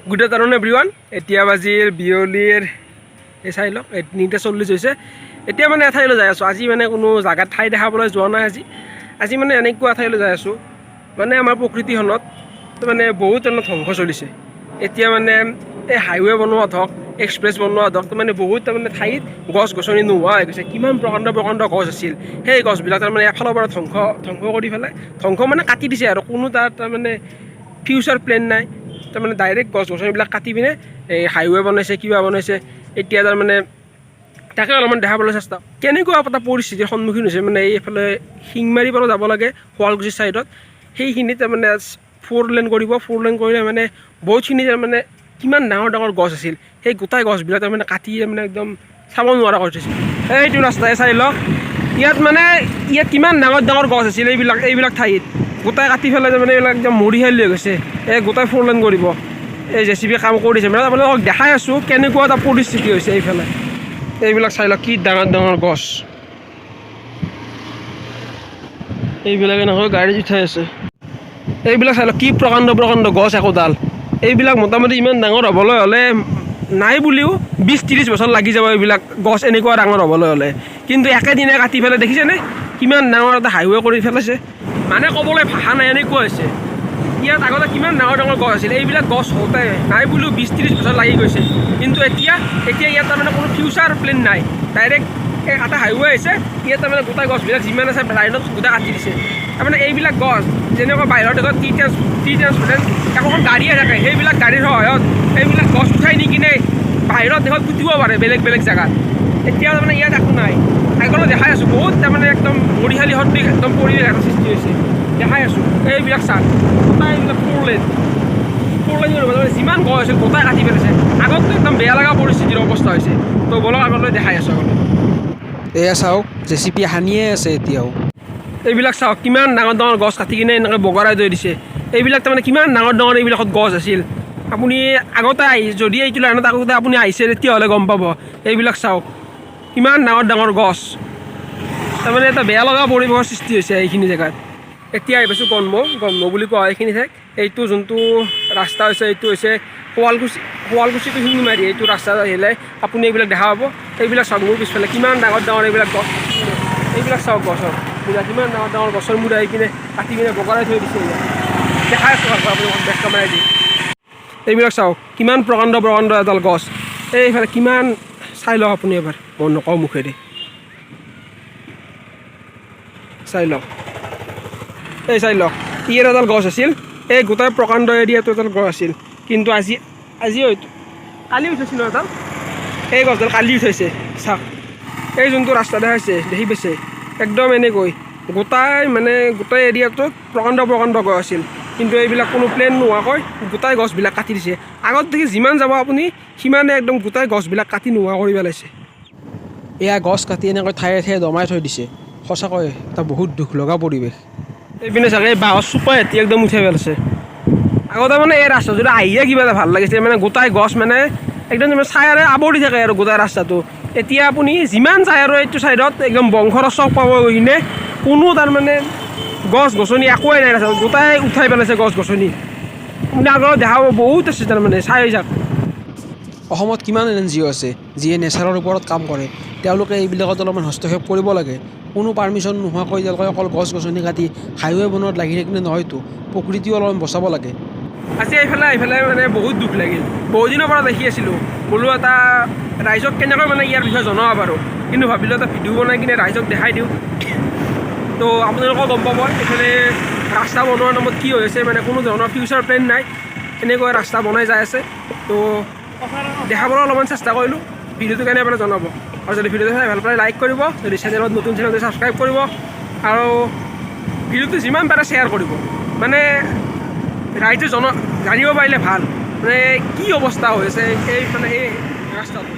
Good afternoon everyone. এতিয়া বাজিল বিয়লিৰ এই চাই লওক, এই 3:40 হৈছে। এতিয়া মানে এঠাইলৈ যাই আছোঁ। আজি মানে কোনো জেগাত ঠাই দেখাবলৈ যোৱা নাই। আজি আজি মানে এনেকুৱা ঠাইলৈ যাই আছোঁ, মানে আমাৰ প্ৰকৃতিখনত মানে বহুত ধৰণৰ ধ্বংস চলিছে। এতিয়া মানে এই হাইৱে বনোৱাত হওক, এক্সপ্ৰেছ বনোৱাত হওক, মানে বহুত তাৰমানে ঠাইত গছ গছনি নোহোৱা হৈ গৈছে। কিমান প্ৰকাণ্ড প্ৰকাণ্ড গছ আছিল, সেই গছবিলাক তাৰমানে এফালৰ পৰা ধ্বংস ধ্বংস কৰি পেলাই, ধ্বংস মানে কাটি দিছে আৰু কোনো তাৰ তাৰমানে ফিউচাৰ প্লেন নাই। তাৰমানে ডাইৰেক্ট গছ গছনিবিলাক কাটি পিনে এই হাইৱে বনাইছে, কিবা বনাইছে। এতিয়া তাৰমানে তাকে অলপমান দেখাবলৈ চেষ্টা, কেনেকুৱা এটা পৰিস্থিতিৰ সন্মুখীন হৈছে। মানে এইফালে শিংমাৰীৰ পৰা যাব লাগে শুৱালকুছিৰ ছাইডত, সেইখিনিত তাৰমানে ফ'ৰ লেন কৰিব। ফ'ৰ লেন কৰিলে মানে বহুতখিনি তাৰমানে কিমান ডাঙৰ ডাঙৰ গছ আছিল, সেই গোটেই গছবিলাক তাৰমানে কাটি তাৰমানে একদম চাব নোৱাৰা কৰি থৈছে। এইটো ৰাস্তাই চাই লওক, ইয়াত মানে ইয়াত কিমান ডাঙৰ ডাঙৰ গছ আছিল, এইবিলাক এইবিলাক ঠাইত গোটেই কাটি পেলাই তাৰমানে এইবিলাক একদম মৰিশালি হৈ গৈছে। এই গোটেই ফ'ৰ লেন কৰিব, এই জেচিবি কাম কৰিছে। মানে আপোনালোকক দেখাই আছোঁ কেনেকুৱা এটা পৰিস্থিতি হৈছে এইফালে। এইবিলাক চাই লওক, কি ডাঙৰ ডাঙৰ গছ। এইবিলাক এনেকৈ গাড়ীত উঠাই আছে। এইবিলাক চাই লওক, কি প্ৰকাণ্ড প্ৰকাণ্ড গছ একোডাল। এইবিলাক মোটামুটি ইমান ডাঙৰ হ'বলৈ হ'লে নাই বুলিও 20-30 বছৰ লাগি যাব এইবিলাক গছ এনেকুৱা ডাঙৰ হ'বলৈ হ'লে। কিন্তু একেদিনাই কাটি পেলাই দেখিছেনে কিমান ডাঙৰ এটা হাইৱে কৰি পেলাইছে। মানে ক'বলৈ ভাষা নাই, এনেকুৱা হৈছে। ইয়াত আগতে কিমান ডাঙৰ ডাঙৰ গছ আছিল, এইবিলাক গছ হওঁতে নাই বুলিও 20-30 বছৰ লাগি গৈছে। কিন্তু এতিয়া এতিয়া ইয়াত তাৰমানে কোনো ফিউচাৰ প্লেন নাই। ডাইৰেক্ট এটা হাইৱে আহিছে, ইয়াত তাৰমানে গোটেই গছবিলাক যিমান আছে লাইনত গোটেই কাটি দিছে। তাৰমানে এইবিলাক গছ যেনেকুৱা বাহিৰৰ দেশত টি ট্ৰেন্সপৰ্টেণ্ট একোখন গাড়ীয়ে থাকে, সেইবিলাক গাড়ীৰ সহায়ত এইবিলাক গছ উঠাই নি কিনে বাহিৰত দেশত পুতিব পাৰে বেলেগ বেলেগ জেগাত। এতিয়া তাৰমানে ইয়াত একো নাই। আগলৈ দেখাই আছোঁ, বহুত তাৰমানে একদম মৰিশালি সদৃশ একদম পৰিৱেশ এটা সৃষ্টি হৈছে। দেখাই আছোঁ, এইবিলাক চাওক, গোটেই এইবিলাক ফ'ৰ লেন কৰিব, তাৰমানে যিমান গছ আছিল গোটাই কাটি পেলাইছে। আগততো একদম বেয়া লগা পৰিস্থিতিৰ অৱস্থা হৈছে। তো বলক, আগলৈ দেখাই আছোঁ আগলৈ। এয়া চাওক, জেচিবি হানিয়ে আছে এতিয়াও। এইবিলাক চাওক, কিমান ডাঙৰ ডাঙৰ গছ কাটি কিনে এনেকৈ বগৰাই থৈ দিছে। এইবিলাক তাৰমানে কিমান ডাঙৰ ডাঙৰ এইবিলাকত গছ আছিল। আপুনি আগতে আহি যদি এইটো লাইনত আগতে আপুনি আহিছে, তেতিয়াহ'লে গম পাব। এইবিলাক চাওক, কিমান ডাঙৰ ডাঙৰ গছ। তাৰমানে এটা বেয়া লগা পৰিৱেশৰ সৃষ্টি হৈছে এইখিনি জেগাত। এতিয়া আহি পাইছোঁ গণমৌ। গণমৌ বুলি কোৱা হয় এইখিনি ঠাইক। এইটো যোনটো ৰাস্তা হৈছে, এইটো হৈছে শুৱালকুছি, শুৱালকুছিটো শিঙিমাৰী। এইটো ৰাস্তাত আহিলে আপুনি এইবিলাক দেখা পাব। এইবিলাক চাওক, মোৰ পিছফালে কিমান ডাঙৰ ডাঙৰ এইবিলাক গছ। এইবিলাক চাওক, গছৰ মূৰা কিমান ডাঙৰ ডাঙৰ গছৰ মূৰা আহি কিনে কাটি কিনে বগৰাই থৈ দিছে। এইবিলাক দেখাই আছোঁ আপোনালোকক বেক কেমেৰাই দি। এইবিলাক চাওক, কিমান প্ৰকাণ্ড প্ৰকাণ্ড এডাল গছ। এইফালে কিমান চাই লওক আপুনি এবাৰ, মই নকওঁ মুখেৰে, চাই লওক। এই চাই লওক, ইয়াৰ এডাল গছ আছিল। এই গোটেই প্ৰকাণ্ড এৰিয়াটো এডাল গছ আছিল। কিন্তু আজি আজি হয়তো কালি উঠাইছিল ন এডাল, এই গছডাল কালি উঠাইছে। চাওক, এই যোনটো ৰাস্তা দেখাইছে, দেখি পাইছে, একদম এনেকৈ গোটাই মানে গোটেই এৰিয়াটোত প্ৰকাণ্ড প্ৰকাণ্ড গছ আছিল। কিন্তু এইবিলাক কোনো প্লেন নোহোৱাকৈ গোটেই গছবিলাক কাটি দিছে। আগত দেখি যিমান যাব আপুনি সিমানে একদম গোটেই গছবিলাক কাটি নোহোৱা কৰি পেলাইছে। এয়া গছ কাটি এনেকৈ ঠায়ে ঠায়ে দমাই থৈ দিছে। সঁচাকৈ এটা বহুত দুখ লগা পৰিৱেশ। এইপিনে চাগে বাঁহৰ চোপা এটি একদম উঠাই পেলাইছে। আগতে মানে এই ৰাস্তাটো আহিয়ে কিবা এটা ভাল লাগিছে, মানে গোটাই গছ মানে একদম মানে ছায়াৰে আৱৰি থাকে আৰু গোটেই ৰাস্তাটো। এতিয়া আপুনি যিমান যায় আৰু এইটো ছাইডত একদম বংশৰ চক পাব গৈ কিনে কোনো তাৰমানে গছ গছনি একোৱেই নাই ৰাস্তাত, গোটাই উঠাই পেলাইছে গছ গছনি। আপুনি আগত দেখা পাব বহুত আছে, তাৰমানে চাই যাওক। অসমত কিমান এনজিঅ' আছে যিয়ে নেচাৰৰ ওপৰত কাম কৰে, তেওঁলোকে এইবিলাকত অলপমান হস্তক্ষেপ কৰিব লাগে। কোনো পাৰ্মিশ্যন নোহোৱাকৈ তেওঁলোকে অকল গছ গছনি কাটি হাইৱে বনোৱাত লাগি থাকিলে নহয়তো, প্ৰকৃতিও অলপমান বচাব লাগে। আজি এইফালে এইফালে মানে বহুত দুখ লাগিল। বহুত দিনৰ পৰা দেখি আছিলোঁ, বোলো এটা ৰাইজক কেনেকৈ মানে ইয়াৰ বিষয়ে জনাব পাৰোঁ। কিন্তু ভাবিলোঁ এটা ভিডিঅ' বনাই কিনে ৰাইজক দেখাই দিওঁ, তো আপোনালোকেও গম পাব এইফালে ৰাস্তা বনোৱাৰ নামত কি হৈ আছে। মানে কোনো ধৰণৰ ফিউচাৰ প্লেন নাই, এনেকৈ ৰাস্তা বনাই যাই আছে। তো দেখাবলৈ অলপমান চেষ্টা কৰিলোঁ। ভিডিঅ'টো কেনে পালে জনাব, আৰু যদি ভিডিঅ'টো চাই ভাল পালে লাইক কৰিব, যদি চেনেলত নতুন, চেনেলটো ছাবস্ক্ৰাইব কৰিব আৰু ভিডিঅ'টো যিমান পাৰে শ্বেয়াৰ কৰিব। মানে ৰাইজে জানিব পাৰিলে ভাল, মানে কি অৱস্থা হৈ আছে এই মানে এই ৰাস্তাটো।